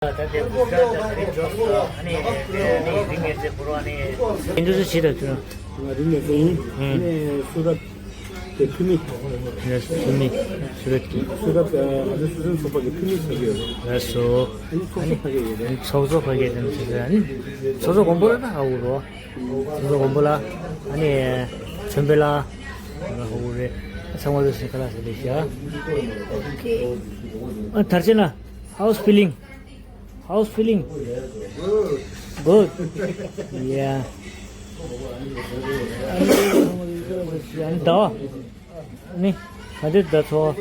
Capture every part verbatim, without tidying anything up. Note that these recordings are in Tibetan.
ད་ལྟའི་གུ་ཇ་རཱཏ་དང་དེ་འཇོག་སོ། ཨ་ནི་ཨ་ནི་རིང་ངེར་ཚེ་བོར་བ་ནི། ཨིན་ཌོ་ཟི་ཆི་ད་ཐུ། ང་རིང་ངེར་ཚེ་ཡིན། ཨ་ནི་སུ་རཏ་དེ་ཕུ་མི། ཡ་ཕུ་མི། སུ་རཏ་གི། སུ་རཏ་ཨ་ནི་སུ་སན་ཚོགས་པ་གི་ཕུ་མི་ཚོགས་པ་ཡོད། ལགས་སོ། ཨ་ནི་ཚོགས་གཙོ་ཕ་གི་ཡོད་རེད། ཚོགས་གཙོ་ཕ་གི་དེ་ཚོ་ཨ་ནི་ཚོགས་གཙོ་དགོན་པ་ལ་ད་ཧ་གོ་རོ། ཚོགས་གཙོ་དགོན་པ་ལ། ཨ་ནི་ཚོན་དཔོན་ལ། ཧ་གོ་རེད། ཚང་མ་ལ་སེ་ཁ་ལ་སེ་དེ་ཤ། ཨ་དར་ཆེན་ལ། How's feeling? How's feeling? Good. Yeah. ཡང་ད། ནི། ག་འདྲ་ད་ཚོ།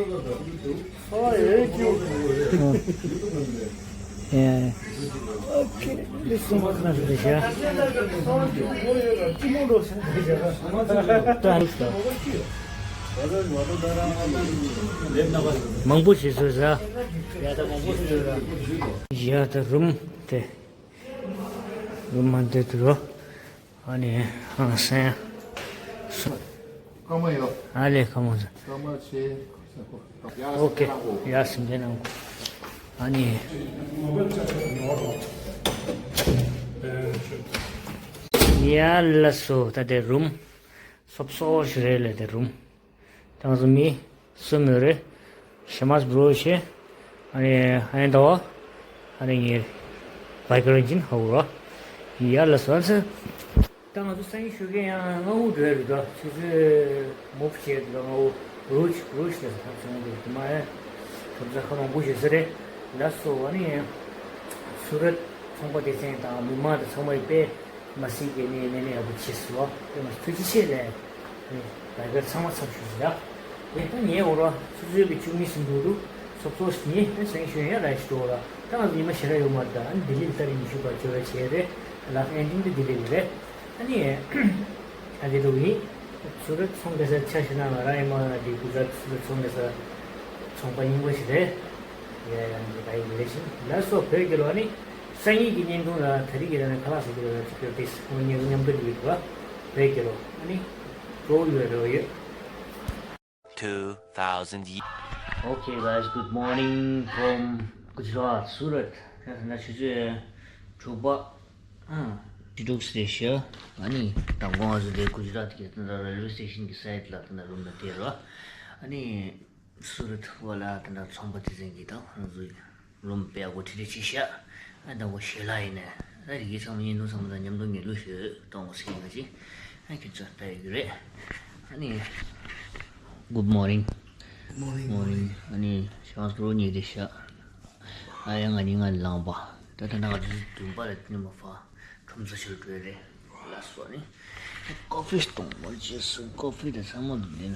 ཚོ་ཡོད་ཀྱི། ཨ། ཡ། ཨོ་ཁེ། ལིས་སོ་མ་ཁ་ན་ཤི་ཤ། ད་ཧ་ལས་སོ། མང་པོ་ཞིག་བཟོས་ཟ། ཡ་ད་མང་པོ་ཞིག་བཟོས་ཟ། ཡ་ད་རུམ་དེ། རུམ་མ་འདི་དུ་རོ། ཨ་ནི་ཨ་སེ། སྐར་མ་ཡོད། ཨ་ལས་ཁ་མོ་ཟ། སྐར་མ་ཆེ། ཨོ་ཁེ། ཡ་སེམས་ཅན་ནང་། ཨ་ནི། ཡ་ལ་སོ་ད་དེ་རུམ། སོབ་སོ་ཞིག་རེད་ལས་དེ་རུམ། ཏང་སུ་མི་སུ་མི་རེ། ཤ་མ་སུ་བྲོ་ཤེ། ཨ་ནི་ཨ་ནི་དོ། ཨ་ནི་ངེར་བའི་ཀ་རན་ཅིན་ཧ་འུ་རོ། ཡ་ལ་སོ་ཨ་སི། ད་ང་ཚོ་སང་ཉིན་ཞུ་མཁན་ཡང་ལྔ་དབུ་འགྲོ་ཡ་རེད་དོ། ཆུ་ཚོད་མོ་བྱས་རེད་དོ། ལྔ་དབུ་རུ་ཆུ་རུ་ཆུ་ལ་ཁ་ཚོང་འདུག་དེ་མ་ཡ། ཁབ་ཚ་ཁ་མང་པོ་ཞིག་ས་རེད། ལ་སོ་ཨ་ནི་སུ་ར་ཚོང་པ་སྡེ་ཚན་དང་མི་མང་དང་ཚང་མ་ཡི་པས། མ་སྲིད་པའི་ནི་ནི་ནི་ཡག་པོ་བྱེད་སོ། དེ་མ་ཐུགས་རྗེ་ཆེ་ལས། ནི་བར་གར་ཚང་མ་ཚབ་ཞུ་ཟེར་ཡ། དེ་ད་ཉེ་འོ་ར་སོ་སོའི་བི་ཆུ་མི་སིན་འདུག་འདུག་སོབ་སོ་ཉེ་ཨེ་སེང་ཞུ་ཡ་ར་ཞུ་འོ་ར། ད་ང་ཚོ་ཉི་མ་ཞེ་དྲག་ཡོད་མ་རེད། ད་ཨ་ནི་ལྡི་ལི་ལ་ཏ་རིག་ཉི་ཤུ་བར་འབྱོར་བ་བྱས་རེད། ལག་ཨེན་ཌིང་དེ་ལྡི་ལི་ལ་རེད། ཨ་ནི་ཨ་དེ་འདུག་ཡིན། སུ་ར་ཚོང་ག་ས་ཆ་ཞེ་ན་ང་རང་ཡི་མ་ང་དེ་གུ་ཇར་སུ་ར་ཚོང་ག་ས་ཚོང་པ་རྙིང་པ་ཞིག་རེད། ཡ་ཡ་ནི་ག་ཡི་རེ་ཞིག་ལ་སོ་བོད་ཀྱི་ལོ་ནི། སང་ཉིན་གྱི་བརྙན་ཐུང་ལ་ད་རིང་གི་ལ་ནི་ཁ་ལག་ཟ་གི་རེད། ཅིག་ཡོད་དེ་ཁོང་གཉིས་མཉམ་དུ་ཡོད་པ་བོད་ཀྱི་ལོ་ཨ་ནི་གྲོགས་ཡོད་རེད་ཡོད། Two thousand years. Okay, guys, good morning from Gujarat, Surat. ད་ཆུ་ཚོད་དྲུག་པ། ཨ། ཆུ་དྲུག་ཙམ་རེད་ཤག་ཨ་ནི་དང་པོ་ང་ཚོ་དེ་གུ་ཇི་རཱཏ་གི་ད་རེལ་ཝེ་སི་ཊེ་ཤན་གྱི་སའིཌ་ལ་ད་རུམ་ལ་བསྡད་རོགས། ཨ་ནི། སུ་ར་ཐུ་བ་ལ་དེ་འདྲ་ཚོང་པ་དེ་ཚན་གྱིས་དང་ང་ཚོ་རུམ་དཔེ་ཡག་པོ་ཁྲིད་ཁྲིད་བྱས་ཤག་ཨ་དང་པོ་ཞལ་ལག་ཡིན་ནས་ཨ་རིག་གི་ཚང་མ་བརྙན་ཐུང་ཚང་མ་དང་མཉམ་དུ་ངས་ལུས་ཤོད་གཏོང་བ་སེམས་ཀྱི་ཨ་ཁྱེད་ཚོ་ལྟ་ཡོད་ཀྱི་རེད། ཨ་ནི། Good morning. Morning. Morning. ཨ་ནི་ཤང་སུ་རོ་ཉིད་དེ་ཤག་ཨ་ཡ་ང་གཉིས་ང་ལངས་པ་ད་ལྟ་ང་ཚོ་བདུན་པ་ལ་དེ་ནས་མ་ཕ་ཁྲོམ་ཚ་ཤོར་འགྲོ་ཡ་རེད། ལགས་སོ་ཨ་ནི། ཀོ་ཕི་གཏོང་བར་བྱས་སོང་། ཀོ་ཕི་དེ་ཚང་མ་འདུག་འདི་ན།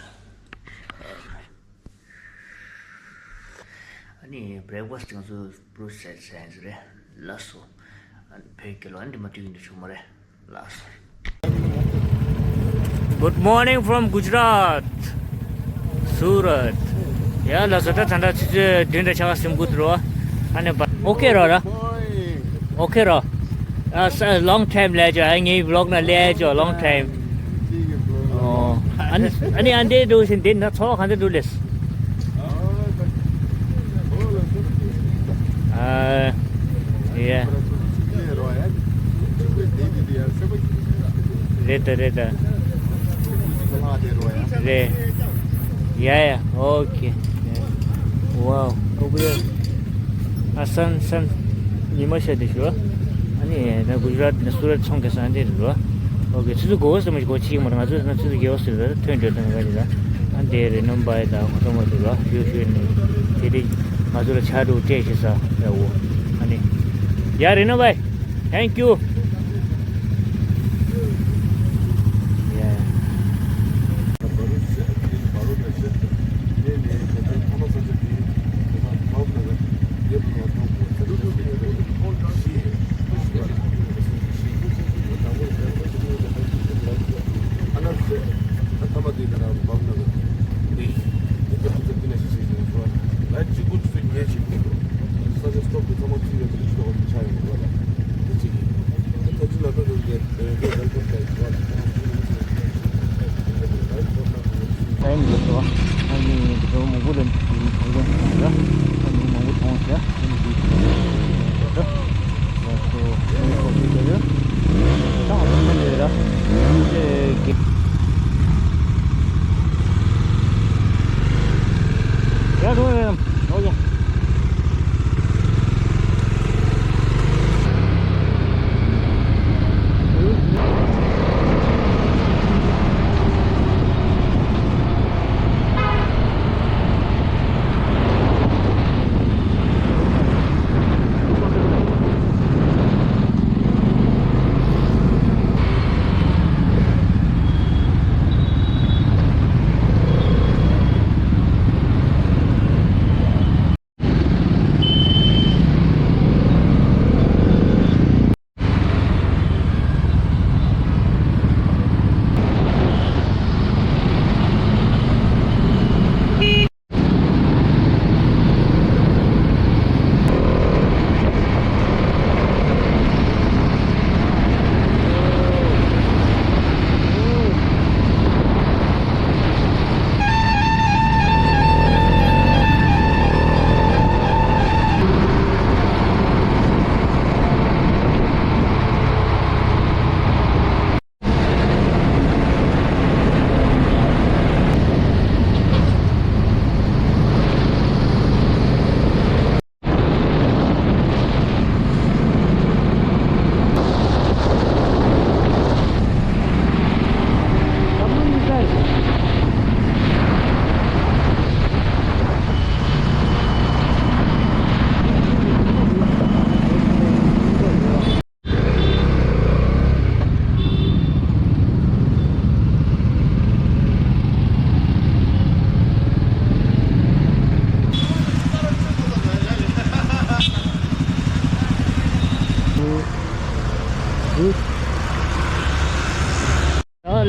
ཨ་ནི་བྷེ་རེག་ཕ་སི་ཊི་ང་ཚོ་བྷུ་རུ་སི་ཟས་ཟས་རེད། ལགས་སོ། ཨ་ནི་བོད་སྐད་ལོ་ཨ་ནི་འདི་མ་བྲིས་ཀྱི་འདུག་ཆོག་མ་རེད། ལགས་སོ། Good morning from Gujarat, Surat. ཡ་ལགས་སོ། ད་ད་ལྟ་ཆུ་ཚོད་བདུན་དང་ཕྱེད་ཀ་ཟིན་གྱི་འདུག་རོ། ཨ་ནི་བ་ཨོ་ཁེ་རོ་ར། ཨོ་ཁེ་རོ། ཨ་ས་long time ལས་ཅོ། ཨ་ངའི་བི་ལོག་ན་ལས་ཅོ། Long time. ཨོ། ཨ་ནི་ཨ་ནི་ཨ་འདྲེ་འགྲོ་བཞིན་འདི་ན་ཚོ་ག་འདྲ་འགྲོ་ལེས། ཨ་ཡ། རེད་ད་རེད་ད། རེད། ཡ་ཡ། ཨོ་ཁེ། ཝའོ། ཨོ་བུ་ཡ། ཨ་སན་སན། ཉི་མ་ཤར་དེ་ཞུ། ཨ་ནི་ད་གུ་ཇི་རཱཏ་ནས་སུ་རཏ་ཚོང་ག་ས་འདི་རེད་རོ། ཨོ་ཁེ། ཆུ་ཚོད་དགུ་པ་ཙམ་ཞིག་གོ་ཕྱིན་མ་རེད། ང་ཚོ་ན་ཆུ་ཚོད་བརྒྱད་པ་ཟེར་ད་ཐོན་འགྲོ་དང་ག་རེད་ད། ཨ་འདི་རེད་ནམ་བའི་ད་ཁོ་ཚོ་མ་ཐུག་རོ། ཞུ་ཞུ་ནི་དེ་རིང་ང་ཚོ་ལ་ཆ་འགྲོ་སྤྲད་ཤེས་ས་ཡ་འོ། ཨ་ནི། ཡ་རེད་ནམ་བའི། Thank you. Yeah.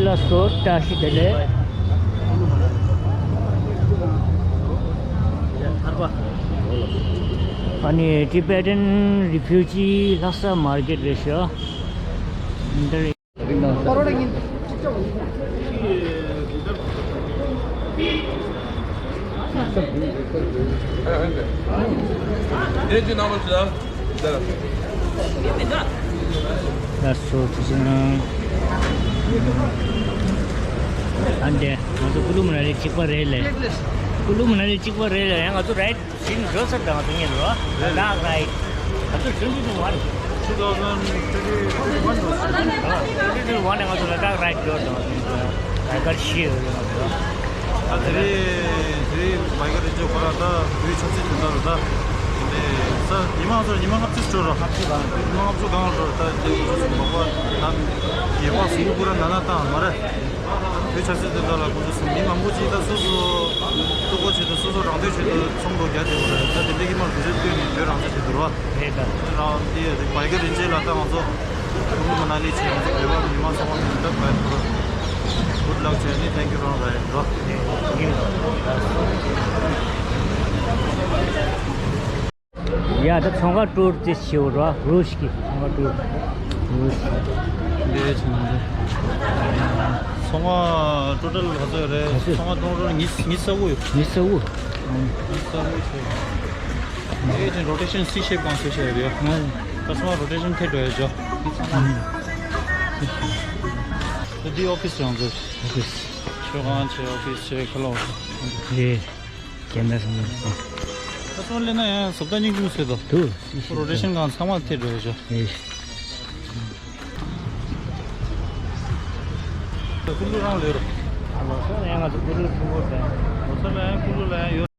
ལགས་སོ། བཀྲ་ཤིས་བདེ་ལེགས། ཨ་ནི་Tibetan refugee ལྷ་ས་མར་ཀེཊ་རེད་ཤག་འདིར། ལགས་སོ། ཐུགས་རྗེ་གནང་། ཨ་འདི་ང་ཚོ་ཀུ་ལུ་མ་ན་ལི་གཅིག་པ་རེད་ལེ། ཀུ་ལུ་མ་ན་ལི་གཅིག་པ་རེད་ལེ། ཡང་ང་ཚོ་རའིཌ་ཟིན་འགྲོ་ས་དང་དེ་ཉིན་རོ། ལ་དྭགས་རའིཌ། ང་ཚོ་twenty twenty-one། Two thousand twenty-one། Twenty twenty-one ནས་ང་ཚོ་ལ་དྭགས་རའིཌ་འགྲོ་དང་། བྷའི་ཀར་ཤི་ཡོད་ང་ཚོ། ད་དེ་རིང་དེ་རིང་བྷའི་ཀར་རེན་ཇར་ཁོ་རང་ད་བོད་ཆབ་སྲིད་དོན་དག་ལ་ད་དེ་ནས་ས་ཉི་མ་ཚོ་ཉི་མ་ལྔ་བཅུ་འགྲོ་རོགས། ཉི་མ་ལྔ་བཅུ་གང་འགྲོ་ད་དེ་ང་ཚོ་མ་པ་ད་རྒྱལ་བ་སུ་ནུ་ཁོ་རང་ན་ན་ཏང་མ་རེད། བོད་ཆབ་སྲིད་དོན་དག་ལ་ཁོང་ཚོ་སུ་མི་མང་པོ་ཅིག་ད་སོ་སོ་ལྟོ་གོས་ཆེད་དུ་སོ་སོ་རང་དོན་ཆེད་དུ་ཚོགས་འདུ་རྒྱག་བསྡད་པ་རེད། ད་དེ་འདྲའི་ཀྱི་མ་དུས་ཚོད་བཏོན་ནས་བོད་རང་དོན་ཆེད་དུ་རོ། རེད་ད། རང་དེ་བྷའི་ཀར་རེན་ཇར་ལ་ད་ང་ཚོ་ཀུ་ལུ་མ་ན་ལི་ཆེད་ང་ཚོ་བོད་པ་མི་མང་ཚང་མ་མི་འདབ་བས་འགྲོ། Good luck བྱས་ནས། Thank you རང་རེད་འགྲོ། ཡ་ད་ཚོང་ཁང་ཊུར་དེ་བྱེད་རོགས། རུ་ཤི་གི་ཚོང་ཁང་ཊུར། རུ་ཤི་གི་འདི་བྱེད་ན་འདི། ཚོང་ཁང་ཊོ་ཊལ་ག་ཚོད་རེད། ག་ཚོད། ཚོང་ཁང་ཊོ་ཊལ་ཉི་ཉི་ཤུ་རྩ་དགུ་ཡོད། ཉི་ཤུ་རྩ་དགུ། ཉི་ཤུ་རྩ་དགུ་བྱས། འདི་བྱེད་རོ་ཊེ་ཤན་སི་ཤེབ་གང་སི་ཤེབ་ཡོད། ཨ། ཀ་སི་ཊ་མར་རོ་ཊེ་ཤན་ཐེབས་འགྲོ་ཡ་ཇོ། འདི་ཨོ་ཕི་སི་རང་ཚོ། ཨོ་ཕི་སི། མཆོད་ཁང་བྱས། ཨོ་ཕི་སི་བྱས། ཁ་ལོ། ཡེ། ཁྱེད་ན་སོང་ངམ། ད་སོང་ལེ་ན་ཡང་བཟོ་ལྟ་སྙིང་རྗེ་མོ་བཟོས་དོ། དུ། རོ་ཊེ་ཤན་གང་ཚང་མ་ཐེ་འགྲོ་ཡོད་ཤོ། ཨེ། ཀུ་ལུ་རང་ལོས་རོ། ལོ་སོ་ཡང་ང་ཚོ་ཀུ་ལུ་ཐུག་གོ་དང་། ལོ་སོ་ལ་ཡང་ཀུ་ལུ་ལ་ཡང་ཡོད།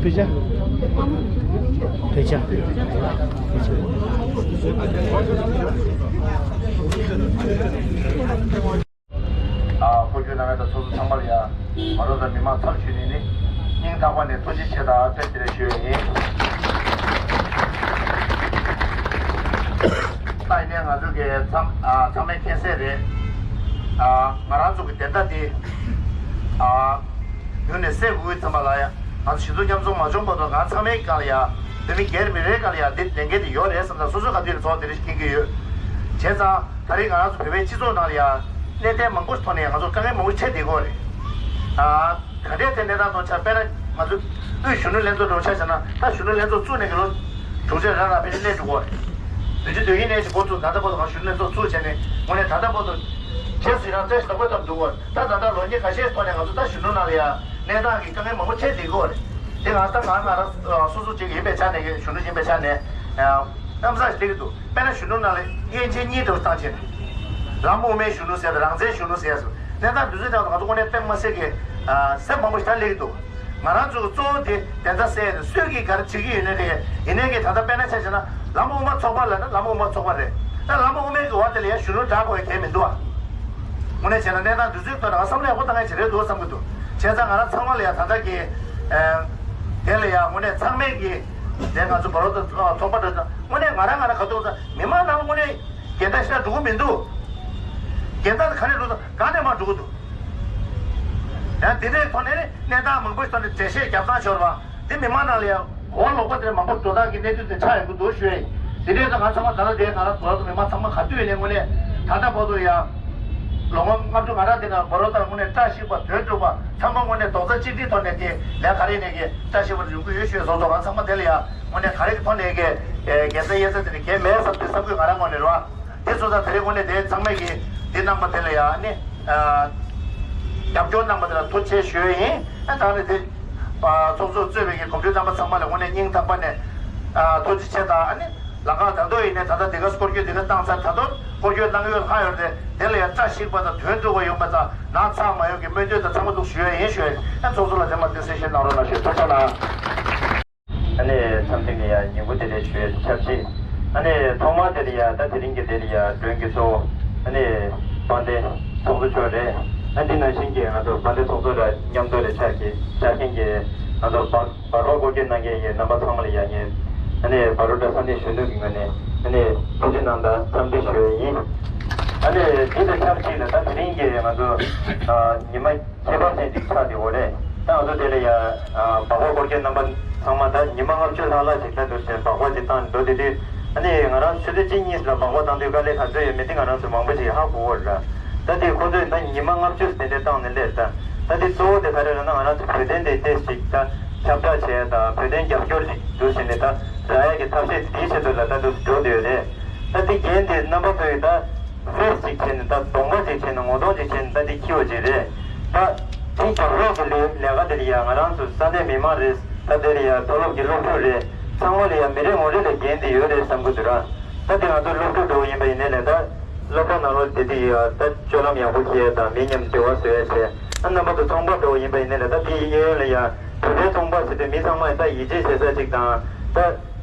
བེ་ཅ། བེ་ཅ། ཨ། སྐུ་མགྲོན་རྣམ་པ་དང་ཚོགས་གཙོ་ཚང་མ་ལ་ཡ། ང་རང་ཚོ་མི་མང་ཚབ་ཞུས་ནས་ནི། སྙིང་ཐག་པ་ནས་ཐུགས་རྗེ་ཆེ་དང་བཀྲ་ཤིས་བདེ་ལེགས་ཞུ་ཡ་ཡིན། ད་ཡིན་ནའི་ང་ཚོ་གི་ཚང་ཨ་ཚང་མས་མཁྱེན་གསལ་རེད། ཨ་ང་རང་ཚོ་གི་བདེན་མཐའ་འདི་ཨ་ཡུན་ནས་གསལ་དགོས་ཀྱི་ཙམ་པ་ལ་ཡ། ང་ཚོ་ཞི་འཚོ་མཉམ་འཛོམས་མ་བྱུང་བར་དུ་ང་ཚང་མའི་སྒང་ལ་ཡ། བོད་མི་སྒེར་མི་རེའི་སྒང་ལ་ཡ་འདི་ལས་འགན་འདི་ཡོད་རེད་བསམ་ཙང་སོ་སོའི་ག་དུས་ལ་ཚོགས་འདི་རེ་ཞིག་འཁྱེར་གྱི་ཡོད། བྱས་ཙང་ད་རེས་ང་རང་ཚོ་བོད་པའི་སྤྱི་ཚོགས་ནང་ལ་ཡ། གནས་བརྟན་མང་པོ་ཐོག་ནས་ང་ཚོ་དཀའ་ངལ་མང་པོ་འཕྲད་བསྡད་ཀྱི་ཡོད་རེད། ཨ། ག་འདྲའི་ཐད་གནས་སྟངས་ཐོག་ཆ་དཔེར་ན་ང་ཚོ་དབུས་གཞོན་ནུ་ལྷན་ཚོགས་འགྲོ་ཆ་བྱས་ན་ད་གཞོན་ནུ་ལྷན་ཚོགས་བཙུགས་ནས་ཀྱི་ལོ་དྲུག་ཅུ་རེ་ལྔ་ཕལ་ཆེར་སླེབས་འགྲོ་གི་རེད། བདུན་ཅུ་དོན་ཡིན་ནས་ཞིག་འགོ་བཙུགས། ད་ལྟ་བར་དུ་ང་གཞོན་ནུ་ལྷན་ཚོགས་བཙུགས་བྱས་ནས་དངོས་གནས་ད་ལྟ་བར་དུ་རྗེས་སུ་ཡི་རང་བཀྲ་ཤིས་བདེ་ལེགས་བཏང་འདུག་གི་རེད། ད་ད་ལྟ་ལོ་ཉེར་ཁ་ཤས་ཐོག་ནས་ང་ཚོ་ད་གཞོན་ནུ་ནང་ལ་ཡ་གནས་སྟངས་ཀྱི་དཀའ་ངལ་མང་པོ་འཕྲད་བསྡད་ཀྱི་ཡོད་རེད། དེ་ང་ད་ང་ང་རང་སོ་སོ་གཅིག་ཡིན་པའི་ཆ་ནས་གཞོན་ནུ་ཡིན་པའི་ཆ་ནས་ གནམ་ས་ཞིག་སླེབས་ཀྱི་འདུག་དཔེར་ན་གཞོན་ནུ་ནང་ལ་དབྱེ་འབྱེད་གཉིས་འདྲ་བོ་བཏང་བྱས་ནས། ལམ་དབུ་མའི་གཞོན་ནུ་ཟེར་དང་རང་བཙན་གཞོན་ནུ་ཟེར་ཡ་སོགས་གནས་སྟངས་འདི་ཚོའི་སྟེང་དུ་ང་ཚོ་དངོས་གནས་དཔེ་མ་སྲིད་ཀྱི་ཨ་སེམས་མང་པོ་ཞིག་ད་སླེབས་ཀྱི་འདུག་ང་རང་ཚོ་གཙོ་བོ་དེ་བདེན་མཐའ་གསལ་ཡ་དེ་སུས་ཀྱིས་ག་རེ་བྱེད་ཀྱི་ཡོད་ནའི་རེད། ཡིན་ནའི་གི་ད་ལྟ་དཔེར་ན་ཆ་བཞག་ན་ལམ་དབུ་མ་ཚོགས་པ་ལབ་ན་ལམ་དབུ་མ་ཚོགས་པ་རེད། ད་ལམ་དབུ་མའི་གི་འོག་དེ་ལ་ཡ་གཞོན་ནུ་བསྒྲག་དགོས་ཡ་གལ་མི་འདུག་ཨ། དངོས་གནས་བྱས་ན་གནས་སྟངས་འདི་ཚོའི་ཐོག་ནས་ང་བསམ་བློ་ཡག་པོ་བཏང་ཡ་ཞིག་རེད་འདུག་བསམ་གྱི་འདུག་བྱས་ཙང་ང་རང་ཚང་མ་ལ་ཡ་ད་ལྟ་གི་ཨ་དེ་ལ་ཡ་དངོས་གནས་ཚང་མས་གི་དེ་ང་ཚོ་བར་དུ་ཚོགས་པ་འདྲ་ཚོ་དངོས་གནས་ང་རང་ང་རང་ག་ཚོད་ཙང་མི་མང་ནང་དངོས་གནས་འགལ་ཟླ་ཞིག་འགྲོ་གི་མི་འདུག་འགལ་ཟླ་དེ་ག་ནས་འགྲོ་ད་གང་ནས་མར་འགྲོ་གི་འདུག་ཡང་དེ་འདྲའི་ཐོག་ནས་གནས་སྟངས་མང་པོ་ཞིག་ཐོག་ནས་འགྲེལ་བཤད་རྒྱབ་སྟངས་ཤོར་བ་དེ་མི་མང་ནང་ལ་ཡང་གོ་ལོག་པ་དེ་མང་པོ་འགྲོ་སྟངས་ཀྱི་གནས་ཚུལ་དེ་ཆགས་ཡོང་གི་འདུག་ཞུ་ཡ་ཡིན། དེ་འདྲའི་ཐོག་ང་ཚང་མ་ད་ལྟ་དེ་ང་རང་ཚོ་མི་མང་ཚང་མ་ག་དུས་ཡིན་ནའི་དངོས་གནས་ད་ལྟ་བར་དུ་ཡང་ལོ་ངོ་ལྔ་བཅུ་ང་རང་དེ་ནང་བར་དུ་ལྟར་དངོས་གནས་བཀྲ་ཤིས་པ་དོན་འགྲུབ་པ་ཚང་མ་དངོས་གནས་རྡོག་རྩ་གཅིག་སྒྲིལ་ཐོག་ནས་དེ་ལས་ག་རེ་ནས་ཀྱི་བཀྲ་ཤིས་པ་ཡོང་གི་ཡོད་ཞུ་ཡ་སོང་ཙང་ང་ཚང་མ་དེ་ལ་ཡང་དངོས་གནས་ག་རེ་གི་ཐོག་ནས་ཀྱི་དགེ་རྩ་དབྱེ་རྩ་དེ་ནི་གལ་མེད་བསམ་དེ་བསམ་གྱི་ང་རང་ངོས་ནས་རེད་བ། དེ་སོང་ཙང་དེ་རིང་དངོས་གནས་དེ་ཚང་མས་ཀྱིས་འདི་གནང་པ་དེ་ལ་ཡང་ནི་རྒྱབ་སྐྱོར་གནང་པ་དེ་ལ་ཐུགས་རྗེ་ཆེ་ཞུ་ཡ་ཡིན། ཨ་ད་ནི་དེ་ཚོགས་གཙོ་གཙོས་པའི་གི་གོམ་བགྲོད་རྣམ་པ་ཚང་མ་ལ་དངོས་གནས་སྙིང་ཐག་པ་ནས་ཐུགས་རྗེ་ཆེ་དང་ཨ་ནི་ལམ་ཁ་ད་དུང་ཡིན་ནའི་ད་ལྟ་འདི་ག་སྐོར་སྐྱོད་འདི་ག་བཏང་ཚར་ད་དུང་སྐོར་སྐྱོད་གནང་ཡོད་ལྷག་ཡོད་རེད། དེ་ལ་ཡང་བཀྲ་ཤིས་པ་དང་དོན་འགྲུབ་པ་ཡོང་བ་དང་ནང་ཚང་མ་ཡོང་གི་སྨོན་འདུན་དང་ཚང་མ་འདུག་ཞུ་ཡ་ཡིན་ཞུ་ཡ་ཡིན། ཨ་ཚོགས་གཙོ་ལགས་དེ་མ་དེ་གསལ་བཤད་གནང་རོགས་གནང་ཞུ། ཐུགས་རྗེ་གནང་། ཨ་ནི་འཚམས་ཐིག་ནས་ཡང་ཉིན་གུང་བདེ་ལེགས་ཞུ་ཡས་ཆབས་ཅིག་ཨ་ནི་ཐོག་མར་དེ་ལ་ཡ་ད་དེ་རིང་གི་དེ་ལ་ཡ་མགྲོན་གྱི་གཙོ་བོ་ཨ་ནི་དཔལ་ལྡན་ཚོགས་གཙོ་མཆོག་རེད། ཨ་འདི་ནང་བཞིན་གྱི་ང་ཚོ་དཔལ་ལྡན་ཚོགས་གཙོ་ལ་མཉམ་དུ་ལ་ཕྱག་གི་ཕྱག་མཁན་གྱི་ང་ཚོ་བར་བར་པ་སྐོར་སྐྱོད་གནང་མཁན་གྱི་རྣམ་པ་ཚང་མ་ལ་ཡ་ངས་ཨ་ནི་བར་པ་འདྲ་ས་གནས་གཞོན་ནུ་གི་ངོས་ནས་ཨ་ནི་ཐུགས་རྗེ་གནང་དང་འཚམས་འདྲི་ཞུ་ཡས་ཡིན། ཨ་ནི་འདི་དང་ཆབས་ཅིག་ལ་ད་དེ་རིང་གི་ང་ཚོ་ཉི་མ། ཁྱད་པར་ཅན་ཅིག་ཆགས་འདུག་གོ་རེད། ད་ང་ཚོ་དེ་ལ་ཡ་སྦག་སྦག་སྐོར་སྐྱོད་རྣམ་པ་ཚང་མ་ད་ཉི་མ་ལྔ་བཅུ་ལྷག་ལྷག་ཅིག་ད་འདུག་ཟེར་སྦག་སྦག་ཅིག་བཏང་འགྲོ་དེ་དུས་ཨ་ནི་ང་རང་ཆུ་ཚོད་གཅིག་གཉིས་ལ་སྦག་སྦག་བཏང་དུས་དཀའ་ལས་ག་ཚོད་ཡོད་མེད་དེ་ང་རང་ཚོ་མང་པོ་ཅིག་ཧ་གོ་གོ་རེད། ད་དེ་ཁོ་ཚོས་ད་ཉི་མ་ལྔ་བཅུ་དེ་འདྲ་བཏང་ནས་སླེབས། ད་ད་དེ་གཙོ་བོ་དེ་ག་རེ་རེད་ན་ང་རང་ཚོ་བོད་དོན་དེ་ཏོག་ཙམ་ཅིག་ད་ཁྱབ་བསྒྲགས་བྱས་ད་བོད་དོན་རྒྱབ་སྐྱོར་ཅིག་འདུག་ཟེར་ནས་ད་རག་ཡ་གི་ཐབས་ཤེས་དེའི་ཆེད་དུ་ལ་ད་འདུག་འགྲོ་བསྡད་ཡོད་རེད། ད་དེ་རྒན་དེ་རྣམ་པ་ཚོ་ཡིས་ད། ཧྥེས་ཅིག་བྱས་ནས་ད་གདོང་པ་ཅིག་བྱས་ནས་ངོ་གདོང་ཅིག་བྱས་ནས་ད་འདི་འཁྱེར་བ་ཅིག་རེད། ད་དེ་རྒྱབ་རོགས་ཀྱི་ལས་ལས་ཀ་དེ་ལ་ཡ་ང་རང་ཚོ་ས་གནས་མི་མང་རེད། ད་དེ་ལ་ཡ་མཐོ་སློབ་ཀྱི་སློབ་ཕྲུག་རེད། ཚང་མ་ལ་ཡ་མི་རེ་ངོ་རེ་ལ་འགན་དེ་ཡོད་རེད་བསམ་གི་འདུག་ར། ད་དེ་ང་ཚོ་སློབ་ཕྲུག་འདྲ་བོ་ཡིན་པ་ཡིན་ནའི་ལས་ད་སློབ་གྲྭ་ནང་ལོགས་དེ་དེ་ཡ་ད་སྤྱོད་ལམ་ཡག་པོ་ཤེས་ཡ་དང་མི་མཉམ་འབྲེལ་བ་བཟོ་ཡ་བྱས། ཨ་རྣམ་པ་ཚོ་ཚོང་པ་འདྲ་བོ་ཡིན་པ་ཡིན་ནའི་ལས་ད་དེ་གཡས་གཡོན་ལ་ཡ་བོད་པའི་ཚོང་པ་ཟེར་དུས་མི་ཚང་མ་ཡ་ད་ཡིད་ཆེས་བྱེད་ས་ཅིག་དང་ད།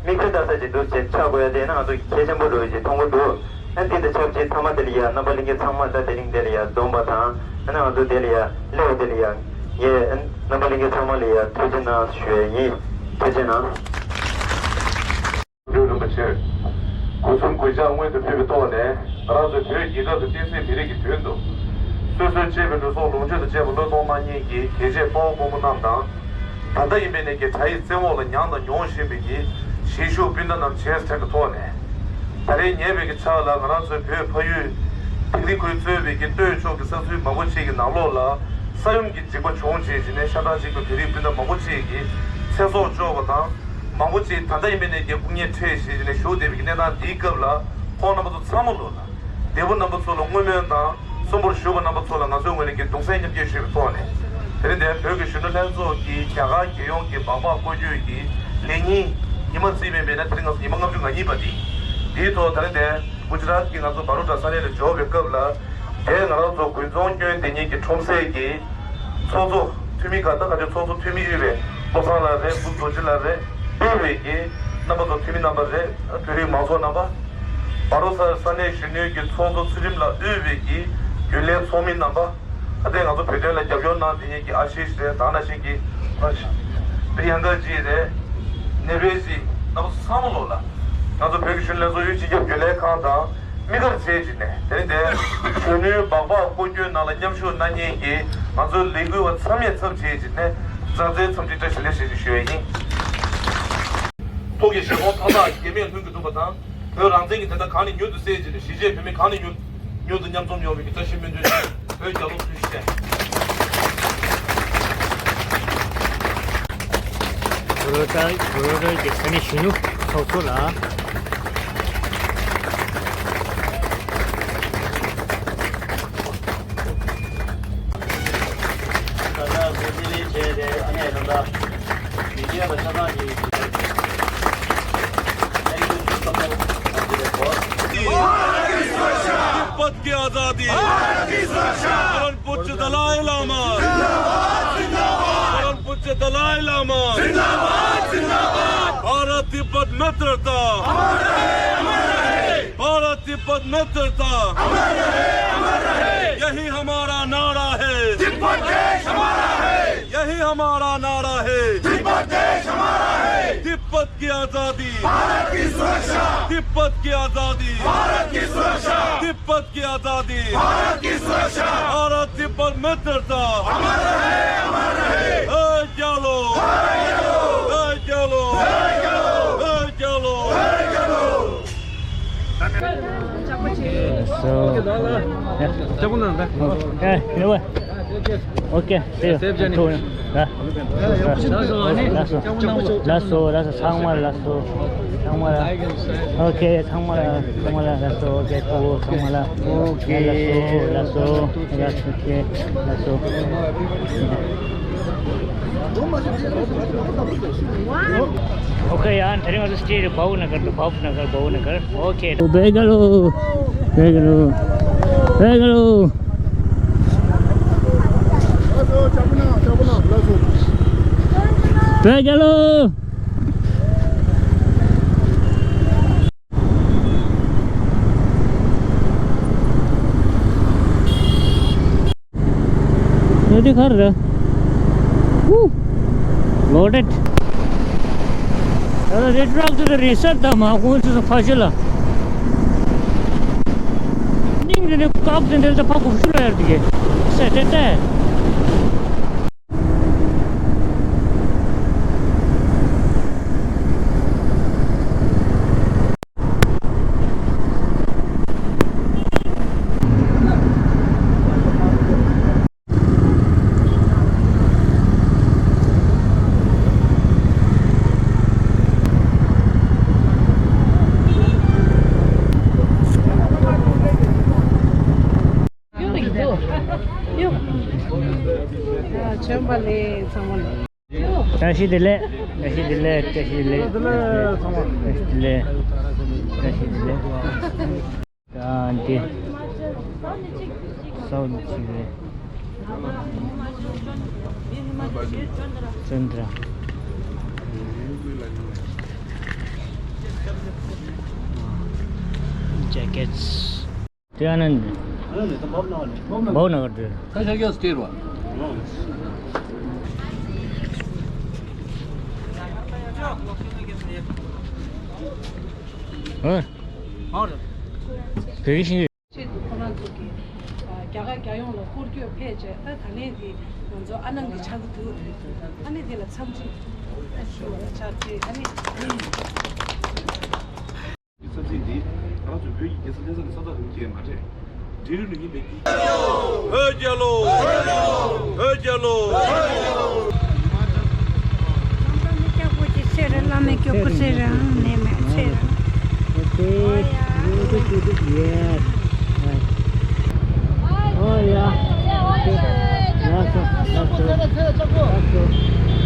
མིག་དཔེ་ལྟ་ས་ཅིག་འདུག་ཅེས་ཆགས་དགོས་ཡ་དེ་ཡིན་ན་ང་ཚོ་གལ་ཆེན་པོ་འགྲོ་ཡི་ཅིག་མཐོང་གི་འདུག་ཨ་འདི་འདི་ཆབས་ཅིག་མཐའ་མ་དེ་ལ་ཡ་རྣམ་པ་ལྷན་རྒྱས་ཚང་མ་ད་དེ་རིང་དེ་ལ་ཡ་འཛོམས་པ་དང་ཨ་ནི་ང་ཚོ་དེ་ལ་ཡ་སླེབས་པ་དེ་ལ་ཡ་ངས་ཨ་ནི་རྣམ་པ་ལྷན་རྒྱས་ཚང་མ་ལ་ཡ་ཐུགས་རྗེ་གནང་ཞུ་ཡ་ཡིན། ཐུགས་རྗེ་གནང་། འབྲུག་རིན་པོ་ཆེར་སྒོ་གསུམ་གུས་ཕྱག་སྔོན་དུ་ཕུལ་བའི་ཐོག་ནས་ང་རང་ཚོའི་བོད་རྒྱལ་ཁབ་ཀྱི་བསྟན་སྲིད་མི་རིགས་ཀྱི་དོན་དུ་སོ་སོའི་གཅེས་པའི་ལུས་སྲོག་ལོངས་སྤྱོད་དང་བཅས་པ་བློས་གཏོང་གནང་མཁན་གྱི་རྒྱལ་གཅེས་དཔའ་བོ་དཔའ་མོ་རྣམས་དང་། ད་ལྟ་ཡིན་པའི་ནས་ཀྱི་དགྲ་ཡི་བཙན་འོག་ལ་མྱངས་དང་མྱོང་བཞིན་པའི་གི་གཞིས་བཞུགས་སྤུན་ཟླ་རྣམས་བྱས་ཟིན་པའི་ཐོག་ནས། ད་རེས་ཉེ་བའི་གི་ཆར་ལ་ང་རང་ཚོའི་བོད་ཕ་ཡུལ་ཐིག་ལེ་ཁུལ་གཙོས་པའི་གི་སྟོད་ཕྱོགས་ཀྱི་ས་ཁུལ་མང་པོ་ཅིག་གི་ནང་ལོགས་ལ་ས་ཡོམ་གྱི་འཇིགས་པ་བྱུང་རྗེས་ཀྱི་ནས་ཤ་ཁྲག་གཅིག་པའི་བོད་རིགས་སྤུན་ཟླ་མང་པོ་ཅིག་གི་ཚེ་སྲོག་སྐྱོབ་པ་དང་། མང་པོ་ཅིག་ད་ལྟ་ཡིན་པའི་ནས་ཀྱི་སྐུ་ངལ་འཕྲད་བཞིན་བཞིན་ནས་བཞུགས་བསྡད་པའི་གནས་སྟངས་འདིའི་སྐབས་ལ་ཁོང་རྣམ་པ་ཚོ་ཚང་མ་ལོ་ལ་འདས་པོ་རྣམ་པ་ཚོ་ལ་བསྔོ་སྨོན་དང་གསོན་པོར་བཞུགས་པ་རྣམ་པ་ཚོ་ལ་ང་ཚོའི་ངོས་ནས་ཀྱི་གདུང་སེམས་མཉམ་སྐྱེད་ཞུས་པའི་ཐོག་ནས་དེ་རིང་འདིར་བོད་ཀྱི་གཞོན་ནུ་ལྷན་ཚོགས་ཀྱི་རྒྱ་གར་རྒྱལ་ཡོངས་ཀྱི་སྦག་སྦག་སྐོར་སྐྱོད་ཀྱི་ལས་ཉིན་ཉི་མ་རྩིས་མིན་པས་ན་དེ་རིང་ང་ཚོ་ཉི་མ་ལྔ་བཅུ་ང་གཉིས་པ་འདི་འདིའི་ཐོག་དེ་རིང་འདིར་གུ་ཇི་རཱཏ་ཀྱི་ང་ཚོ་བ་རོ་ཌ་ས་གནས་ལ་འབྱོར་བའི་སྐབས་ལ། དེ་ང་རང་ཚོ་དགུན་ཚོང་སྐྱོན་དེ་ཉིད་ཀྱི་ཁྲོམ་སའི་གི་ཚོགས་གཙོ་འཐུས་མི་ག་ད་ག་ཚོད་ཚོགས་གཙོ་འཐུས་མི་དབུས་པའི་བློ་བཟང་ལགས་རེད། འབུམ་རྡོ་རྗེ་ལགས་རེད། དབུས་པའི་གི་རྣམ་པ་ཚོ་འཐུས་མི་རྣམ་པ་རེད། བོད་རིགས་མང་ཚོགས་རྣམ་པ། བ་རོ་ས་ས་གནས་གཞོན་ནུའི་གི་ཚོགས་གཙོ་ཚུལ་ཁྲིམས་ལགས་དབུས་པའི་གི་རྒྱུན་ལས་ཚོགས་མི་རྣམ་པ། ད་ལྟའི་ང་ཚོ་བོད་དོན་ལ་རྒྱབ་སྐྱོར་གནང་དེ་ཉིད་ཀྱི་ཨ་ཤིས་རེད། ད་ནང་བཞིན་གྱི་པི་ཡང་ཀ་ཇི་རེད། ནེ་བེ་ཇི་རྣམ་པ་ཚོ་ཚང་མ་ལོ་ལ་ང་ཚོ་བོད་ཀྱི་གཞོན་ནུ་ལྷན་ཚོགས་དབུས་སྤྱི་ཁྱབ་རྒྱུན་ལས་ཁང་དང་། དམིགས་བཀར་བྱས་བྱས་ནས་དེ་རིང་འདིར་གཞོན་ནུའི་སྦག་སྦག་སྐོར་སྐྱོད་ནང་ལ་མཉམ་ཞུགས་གནང་མཁན་གྱི་ང་ཚོའི་ལས་འགུལ་བ་ཚང་མས་ཚབ་བྱས་བྱས་ནས་མཛའ་བརྩེའི་འཚམས་འདྲི་བཀྲ་ཤིས་བདེ་ལེགས་ཞུ་ཞུ་ཡས་ཡིན། ཐུགས་ཀྱི་བཞེད་དགོངས་མཐའ་དག་གེགས་མེད་ལྷུན་གྱིས་གྲུབ་པ་དང་། བོད་རང་བཙན་གྱི་བདེན་མཐའ་གང་ནས་མྱུར་དུ་གསལ་བྱས་ནས་གཞིས་བྱེས་བོད་མི་གང་ནས་མྱུར་མྱུར་དུ་མཉམ་འཛོམས་ཡོང་བའི་བཀྲ་ཤིས་སྨོན་འདུན་ཞུ། བོད་རྒྱལ་ལོ་ཐུགས་རྗེ་ཆེ། བོད་ལ་ད་བོད་ལ་གི་ས་གནས་གཞོན་ནུ་ཚོགས་གཙོ་ལགས། ད་ལྟ་བོད་ལྗོངས་ལས་བྱེད་དེ་ཨ་ནེ་ད་ལྟ་མི་སྒེར་ལ་ཆ་ཚང་གི་ཨ་ནེ་ཀུན་ भारत की सुरक्षा। परम पूज्य दलाई लामा। जिंदाबाद, जिंदाबाद। परम पूज्य दलाई लामा। जिंदाबाद, जिंदाबाद। भारत तिब्बत मित्रता। अमर रहे, अमर रहे। भारत तिब्बत मित्रता। अमर रहे, अमर रहे। यही हमारा नारा है। तिब्बत देश हमारा है। यही हमारा नारा है। तिब्बत देश हमारा है। तिब्बत की आजादी। भारत की सुरक्षा। तिब्बत की आजादी। भारत की सुरक्षा। तिब्बत की आजादी। भारत की सुरक्षा। भारत तिब्बत मित्रता। अमर रहे, अमर रहे। ए, चलो। ए, चलो। ए, चलो। So, yeah. Okay, see you. ལགས་སོ། ལགས་སོ། ལགས་སོ། ཚང་མ་ལ་ལགས་སོ། ཚང་མ་ལ། Okay, ཚང་མ་ལ། ཚང་མ་ལ་ལགས་སོ། Okay, cool. ཚང་མ་ལ། Okay, ལགས་སོ། ལགས་སོ། ལགས་སོ། Okay, ལགས་སོ། Okay, ཡ། དེ་རིང་ང་ཚོ་སྐྱེས་རེད། བའུ་ན་གར་དུ། བའུ་ན་གར། བའུ་ན་གར། Okay. Begalo, Begalo, Begalo, Begalo. འདི་ག་རེད། Woo! Loaded. ད་རེད་ཊག་དེ་རེད་ས། ད་མ་ཁོང་ཚོ་ཕ་ཤི་ལ། སྙིང་རེ་ནས་བཀབ་དེ་འདྲ། ད་ཕ་གུབ་ཤུ་ལ་ཡར་དེ་གས་སེ་ཏེ་ཏེ། ཡོད་ཡིན་འདུག་ཡོད། ཡ། བྱོན་པ་ལེགས། ཚང་མ་ལ། བཀྲ་ཤིས་བདེ་ལེགས། བཀྲ་ཤིས་བདེ་ལེགས། བཀྲ་ཤིས་བདེ་ལེགས། བཀྲ་ཤིས་བདེ་ལེགས། བཀྲ་ཤིས་བདེ་ལེགས། ཨ་འདི། སའུ་ཐི་ཅིག་རེད། ཙན་དྲ། ཇེ་ཀེ་ཊི་སི། དེ་ཨ་ནི་འདི། བའུ་ན་གར་དེ། ད་ཤར་རྒྱག་སྟེར་བ། ཨ། བོད་ཀྱི་ཤིང་། ཆེད་དུ་ཁོ་རང་ཚོ་གིས་རྒྱ་གར་རྒྱལ་ཡོངས་ལ་སྐོར་སྐྱོད་ཕེབས་རྗེས། ད་ད་ལན་དེ་ང་ཚོ་ཨ་ནང་གི་ཆགས་ཀྱི་འདུག་ཨ་ནི་དེ་ལ་འཚམས་འདྲི་ཞུ་བ་ལ་ཕྱག་བྲིས། ཨ་ནི། ས་ཚིགས་འདི་ང་རང་ཚོའི་བོད་ཀྱི་རྒྱལ་ས་ལྷ་ས་ནས་ས་ཐག་རིང་པོ་ཅིག་མ་རེད། འབྲི་རུ་ནས་ཡིན་པའི་གི། བོད་རྒྱལ་ལོ། བོད་རྒྱལ་ལོ། བླ་མའི་སྐྱབས་སུ་མཆི་ར། བླ་མའི་སྐྱབས་སུ་མཆི་ར། ནས་མ་མཆི་ར། Okay, good, good, good, yes. Right. Oh, yeah. Okay. That's all, that's all, that's all.